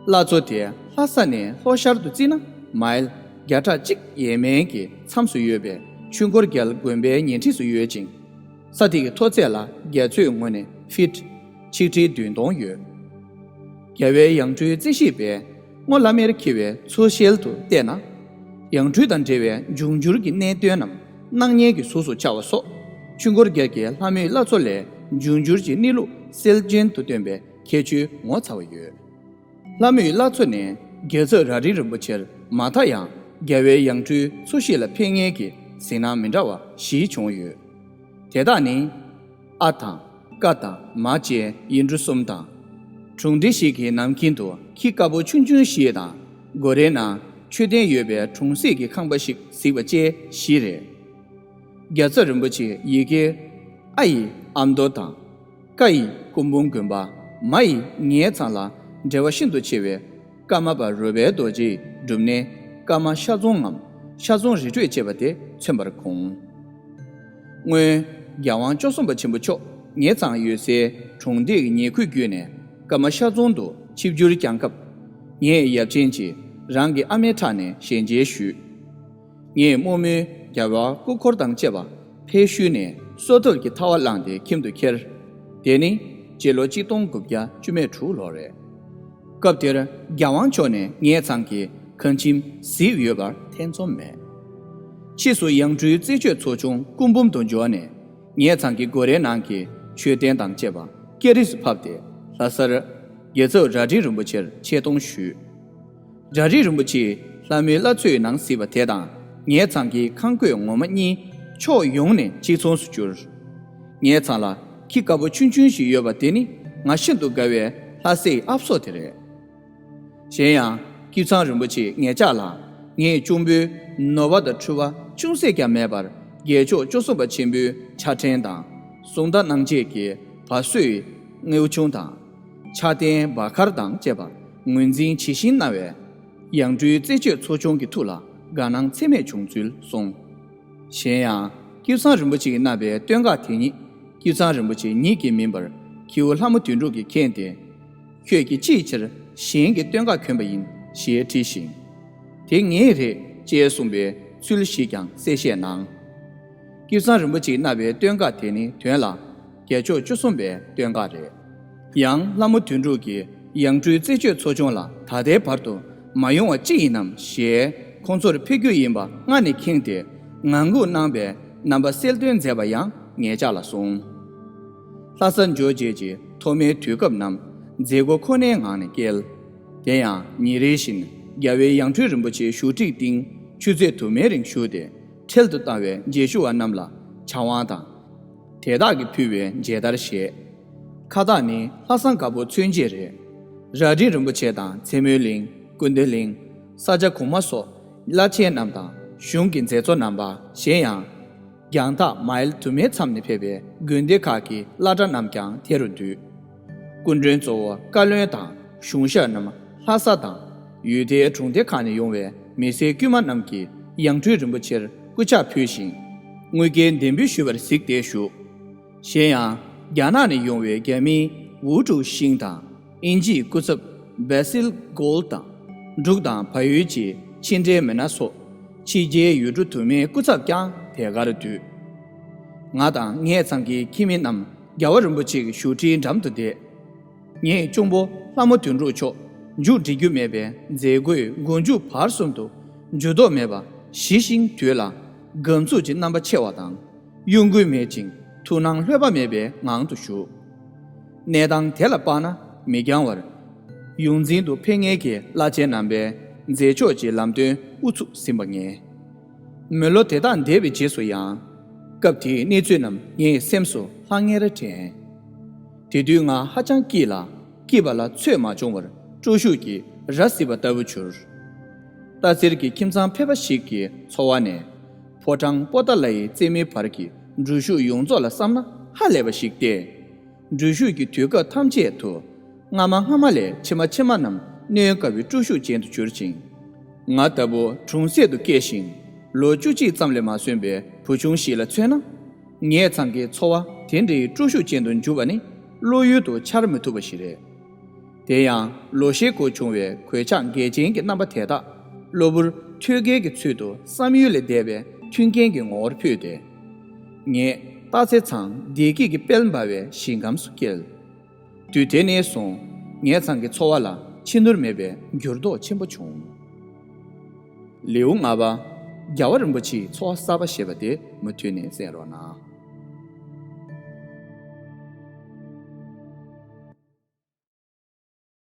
བླ་མཚོ་དེ་ལྷ་ས་ནས་ལྷོ་ཤར་དུ་བརྩིས་ན་མཱིལ་བརྒྱ་ཕྲག་གཅིག་ཡས་མས་ཀྱི་མཚམས་སུ་ཡོད་པའི་ཆོས་འཁོར་རྒྱལ་དགོན་པའི་ཉེ་འཁྲིས་སུ་ཡོད་ཅིང་། ས་དེ་གི་མཐོ་ཚད་ལ་རྒྱ་མཚོའི་ངོས་ནས་ཕིཊ་ཆིག་ཁྲི་བདུན་སྟོང་ཡོད། རྒྱལ་བའི་ཡང་སྤྲུལ་རྩེ་བཞིས་པས་སྔོ་ལྷམ་མེར་འཁྱིལ་བའི་འཚོ་བྱེད་དུ་བལྟས་ན། ཡང་སྤྲུལ་དང་འབྲེལ་བའི་འབྱུང་འགྱུར་གྱི་གནད་དོན་རྣམས་སྣང་བརྙན་གྱི་གཟུགས་སུ་འཆར་བ་སོགས། ཆོས་འཁོར་རྒྱལ་གྱི་ལྷ་མོའི་བླ་མཚོ་ལས་འབྱུང་འགྱུར་གྱི་གནས་ལུགས་གསལ་རྗེན་དུ་སྟོན་པའི་ཁྱད་ཆོས་ངོ་མཚར་བ་ཡོད། ལྷ་མོའི་བླ་མཚོ་ནས་རྒྱལ་ཚབ་ར་རི་རིན་པོ་ཆེར་མ་མཐའ་ཡང་རྒྱལ་བའི་ཡང་སྤྲུལ་འཚོ་བྱེད་ལ་ཕན་ངེས་ཀྱི་གཟིགས་སྣང་མི་འདྲ་བ་བཞི་བྱུང་ཡོད། དེ་དག་ནི། ཨ་དང་། ཀ་དང་། མ་བཅས་ཡིག་འབྲུ་གསུམ་དང་། གྲུང་འདྲེ་ཞིག་གི་ནམ་མཁན་དུ་ཁྱི་དཀར་པོ་ཆུང་ཆུང་ཞིག་དང་། སྒོ་རའི་ནང་མཆོད་རྟེན་ཡོད་པའི་གྲོང་གསེབ་ཀྱི་ཁང་པ་ཞིག་གཟིགས་པ་བཅས་བཞི་རེད། རྒྱལ་ཚབ་རིན་པོ་ཆེའི་ཡི་གེར། ཨ་ཡིས་ཨ་མདོ་དང་། ཀ་ཡིས་སྐུ་འབུམ་དགོན་པ། མ་ཡིས་ངེད་ཚང་ལ་འབྲེལ་བ་ཤིན་ཏུ་ཆེ་བའི་ཀརྨ་པ་རོལ་པའི་རྡོ་རྗེའི་སྒྲུབ་གནས་ཀརྨ་ཤ་རྫོང་ངམ་ཤ་རྫོང་རི་ཁྲོད་ཅེས་པ་དེ་མཚོན་པར་དགོངས། སྔོན། རྒྱལ་དབང་བཅུ་གསུམ་པ་ཆེན་པོ་མཆོག་ངེད་ཚང་ཡོད་སའི་གྲོང་སྡེ་གི་ཉེ་ཁུལ་བརྒྱུད་ནས་ཀརྨ་ཤ་རྫོང་དུ་ཆིབས་བསྒྱུར་བསྐྱངས་སྐབས། ངས་ཡབ་ཆེན་གྱིས་རང་གི་ཨ་མའི་ཕྲག་ནས་ཞལ་མཇལ་ཞུས། ངས་རྨོ་མོའི་རྒྱལ་བ་སྐུ་འཁོར་དང་བཅས་པ་ཕེབས་ཤུལ་ནས་སོ་ཐབ་ཀྱི་ཐལ་བ་བླངས་ཏེ་ཁྱིམ་དུ་འཁྱེར། དེ་ནི་སྤྱི་ལོ་གཅིག་སྟོང་དགུ་བརྒྱ་བཅུ་མེད་དྲུག་ལོར་རེད། སྐབས་དེར་རྒྱལ་དབང་མཆོག་ནས་ངེད་ཚང་གི་ཁང་ཁྱིམ་གཟིགས་ཡོད་པར་ཐེ་ཚོམ་མེད། ཕྱིས་སུ་ཡང་སྤྲུལ་རྩེ་ཆོས་ཚོགས་ཆུང་སྐུ་འབུམ་དུ་འབྱོར་ནས། ངེད་ཚང་གི་སྒོ་རའི་ནང་གི་མཆོད་རྟེན་དང་བཅས་པ་སྐྱ་རིས་སུ་ཕབ་སྟེ། ལྷ་སར་རྒྱལ་ཚབ་ར་རི་རིན་པོ་ཆེར་ཆེ་མཐོང་ཞུས། ར་རི་རིན་པོ་ཆེས་ལྷ་མོའི་བླ་མཚོའི་ནང་གཟིགས་པ་དེ་དང་། ངེད་ཚང་གི་ཁང་བརྐོས་ངོ་མ་གཉིས་ཕྱོགས་ཡོངས་ནས་གཅིག་མཚུངས་སུ་གྱུར། ངེད་ཚང་ལ་ཁྱི་དཀར་པོ་ཆུང་ཆུང་ཞིག་ཡོད་པ་དེ་ནི་ང་ཤིན་ཏུ་དགའ་བའི་ལྷ་སའི་ཨབ་སོ་དེ་རེད། གཞན་ཡང་། ཀིབ་ཚང་རིན་པོ་ཆེས་ངེད་ཅག་ལ། ངས་གཅུང་པོའི་ནོར་བ་དང་འཁྲུལ་བ་ཅུང་ཟད་ཀྱང་མེད་པར། རྒྱལ་མཆོག་བཅུ་གསུམ་པ་ཆེན་པོའི་ཕྱག་ཕྲེང་དང་། གཟུངས་རྟགས་གནང་བྱེད་ཀྱི་བ་སོའི་དངུལ་ཆུང་དང་། ཕྱག་རྟེན་བ་དཀར་དང་བཅས་པ་ངོས་འཛིན་ཇི་བཞིན་གནང་བས། ཡང་སྤྲུལ་རྩེ་ཆོས་ཚོགས་ཆུང་གི་ཐུགས་ལ་དགའ་སྣང་ཚད་མེད་བྱུང་ཚུལ་གསུངས། གཞན་ཡང་། ཀིབ་ཚང་རིན་པོ་ཆེས་གནང་བའི་སྟོད་འགག་དེ་ཉིད། ཀིབ་ཚང་རིན་པོ་ཆེ་ཉིད་ཀྱིས་མིན་པར། ཁྱེའུ་ལྷ་མོ་དོན་གྲུབ་ཀྱིས་མཁྱེན་ཏེ། ཁྱོད་ཀྱིས་ཅིའི་ཕྱིར་གཞན་གྱི་སྟོད་འགག་གྱོན་པ་ཡིན་ཞེས་དྲིས་ཤིང་། དེ་ངའི་རེད་ཅེས་གསུངས་པའི་ཚུལ་ཞིག་ཀྱང་གསལ་བཤད་གནང་། ཀིབ་ཚང་རིན་པོ་ཆེས་གནང་བའི་སྟོད་འགག་དེ་ནི་དོན་ལ། རྒྱལ་མཆོག་བཅུ་གསུམ་པའི་སྟོད་འགག་རེད། ཡང་ལྷ་མོ་དོན་གྲུབ་ཀྱིས་ཡང་སྤྲུལ་རྩེ་ཆོས་ཚོགས་ཆུང་ལ་ད་ལྟའི་བར་དུ་མ་ཡོང་བ་ཅི་ཡིན་ནམ་ཞེས་ཁོང་ཚོར་ཕེབས་རྒྱུ་ཡིན་པ་སྔ་ནས་མཁྱེན་ཏེ། ངང་སྒུག་གནང་བའི་རྣམ་པ་གསལ་སྟོན་མཛད་པ་ཡང་ངེད་ཅག་ལ་གསུངས། ལྷ་ས་འབྱོར་རྗེས་ཀྱི་ཐོག་མའི་དུས་སྐབས་རྣམས་མཛད་སྒོ་ཁོ་ནའི་ངང་ནས་བསྐྱལ། དེ་ཡང་ཉིན་རེ་བཞིན་རྒྱལ་བའི་ཡང་སྤྲུལ་རིན་པོ་ཆེའི་བཞུགས་ཁྲིའི་སྟེང་ཆུ་ཚོད་དུ་མའི་རིང་བཞུགས་ཏེ། འཕྲལ་དུ་བཏང་བའི་མཇལ་ཞུ་བ་རྣམས་ལ་ཕྱག་དབང་དང་། དེ་དག་གིས་ཕུལ་བའི་མཇལ་དར་བཞེས། ཁ་བཏགས་ནི་ལྷ་བཟང་དཀར་པོ་མཚོན་བྱེད་རེད། ར་རི་རིན་པོ་ཆེ་དང་མཚན་མོའི་གླིང་། ཀུན་ཏུ་གླིང་། ས་སྐྱ་གོང་མ་སོགས་བླ་ཆེན་རྣམས་དང་གཞུང་གི་མཛད་གཙོ་རྣམ་པ། གཞན་ཡང་། རྒྱང་ཐག་མའིལ་དུ་མའི་མཚམས་ནས་ཕེབས་པའི་དགོན་སྡེ་ཁག་གི་བླ་གྲྭ་རྣམས་ཀྱང་དེ་རུ་འདུས། སྐུ་མགྲོན་གཙོ་བོ་བཀའ་བློན་དང་གཞུང་ཞབས་རྣམས་ལྷ་ས་དང་ཡུལ་དེའི་གྲོང་སྡེ་ཁག་ནས་ཡོང་བའི་མི་སེར་དཀྱུས་མ་རྣམས་ཀྱིས་ཡང་སྤྲུལ་རིན་པོ་ཆེར་སྐུ་ཕྱག་ཕུལ་ཞིང་། དངུལ་རྐྱེན་འདེམས་འབུལ་ཞུས་པར་གཟིགས་ཏེ་བཞུགས། གཞན་ཡང་། རྒྱ་ནག་ནས་ཡོང་བའི་རྒྱ་མིའི་ཝུའུ་ཀྲུའུ་ཤིང་དང་། དབྱིན་ཇིའི་སྐུ་ཚབ་བེ་སིལ་གྷོལ་དང་། འབྲུག་དང་བལ་ཡུལ་གྱི་ཕྱི་འབྲེལ་མི་སྣ་སོགས་ཕྱི་རྒྱལ་ཡུལ་གྲུ་དུ་མའི་སྐུ་ཚབ་ཀྱང་དེ་གར་འདུས། ང་དང་ངེད་ཚང་གི་ཁྱིམ་མི་རྣམས་རྒྱལ་བ་རིན་པོ་ཆེ་གི་བཞུགས་ཁྲིའི་འགྲམ་དུ་བསྡད། ངས་གཅུང་པོ་ལྷ་མོ་དོན་གྲུབ་མཆོག་མཇུག་སྒྲིལ་རྒྱུ་མེད་པའི་མཛད་སྒོའི་མགོ་མཇུག་བར་གསུམ་དུ་འགྱུར་ལྡོག་མེད་པ་ཞི་ཞིང་དུལ་ལ་དགའ་མཚུངས་ཀྱི་རྣམ་པ་ཆེ་བ་དང་། གཡོ་འགུལ་མེད་ཅིང་ཐུགས་སྣང་ལྷོད་པ་མེད་པའི་ངང་དུ་བཞུགས། གནས་སྟངས་དེ་ལ་དཔག་ན་མི་འགྱང་བར། ཡོངས་འཛིན་དུ་ཕེབས་མཁན་གྱི་བླ་ཆེན་རྣམ་པས་མཛད་ཕྱོགས་ཀྱི་ལམ་སྟོན་དབུ་ཚུགས་ཟིན་པ་ངེས། མི་ལོ་དེ་དག་འདས་པའི་རྗེས་སུ་ཡང་། སྐབས་དེའི་གནས་ཚུལ་རྣམས་ངའི་སེམས་སུ་ལྷང་ངེར་དྲན། དེ་དུས་ང་ཧ་ཅང་སྐྱིད་ལ། སྐྱིད་པ་ལ་ཚོད་མ་བྱུང་བར་དཀྲུག་ཤུགས་ཀྱིས་ར་བཟི་བ་ལྟ་བུ་གྱུར། སྟག་འཚེར་གྱི་ཁྱིམ་ཚང་ཕལ་པ་ཞིག་གི་འཚོ་བ་ནས། ཕོ་བྲང་པོ་ཏཱ་ལའི་རྩེ་མོའི་བར་གྱི་འགྲུལ་བཞུད་ཡོངས་རྫོགས་ལ་བསམ་ན་ཧ་ལས་པ་ཞིག་སྟེ། འགྲུལ་བཞུད་ཀྱི་དུས་སྐབས་ཐམས་ཅད་དུ། སྔ་མ་སྔ་མ་ལས་ཕྱི་མ་ཕྱི་མ་རྣམས་གནོན་དཀའ་བའི་དཀྲུག་ཤུགས་ཅན་དུ་གྱུར་ཅིང་། ང་ལྟ་བུ་གྲོང་གསེབ་ཏུ་སྐྱེས་ཤིང་། ལོ་བཅུ་གཅིག་ཙམ་ལས་མ་སོན་པའི་བུ་ཆུང་ཞིག་ལ་མཚོན་ན། ངེད་ཚང་གི་འཚོ་བ་དེ་འདྲའི་དཀྲུག་ཤུགས་ཅན་དུ་འགྱུར་བ་ནི་བློ་ཡུལ་དུ་འཆར་མི་ཐུབ་པ་ཞིག་རེད། དེ་ཡང་ལོ་ཤས་འགོར་བྱུང་བའི་གོད་ཆག་འགལ་རྐྱེན་གྱི་རྣམ་པ་དེ་དག་གློ་བུར་ཐོད་རྒལ་གྱི་ཚུལ་དུ་བསམ་ཡུལ་ལས་འདས་པའི་མཐུན་རྐྱེན་གྱི་ངོ་བོར་འཕོས་ཏེ། ངེད་སྟག་འཚེར་ཚང་བདེ་སྐྱིད་ཀྱི་དཔལ་འབར་བའི་ཞིང་ཁམས་སུ་སྐྱེལ། དུས་དེ་ནས་བཟུང་ ངེད་ཚང་གི་འཚོ་བ་ལ་ཕྱི་སྣུར་མེད་པའི་འགྱུར་ལྡོག་ཆེན་པོ་བྱུང་། ལེའུ་ལྔ་པ། རྒྱལ་བ་རིན་པོ་ཆེའི་འཚོ་བ་གསར་པ་ཞེས་པ་དེ་མུ་མཐུད་ནས་གསན་རོགས་གནང་།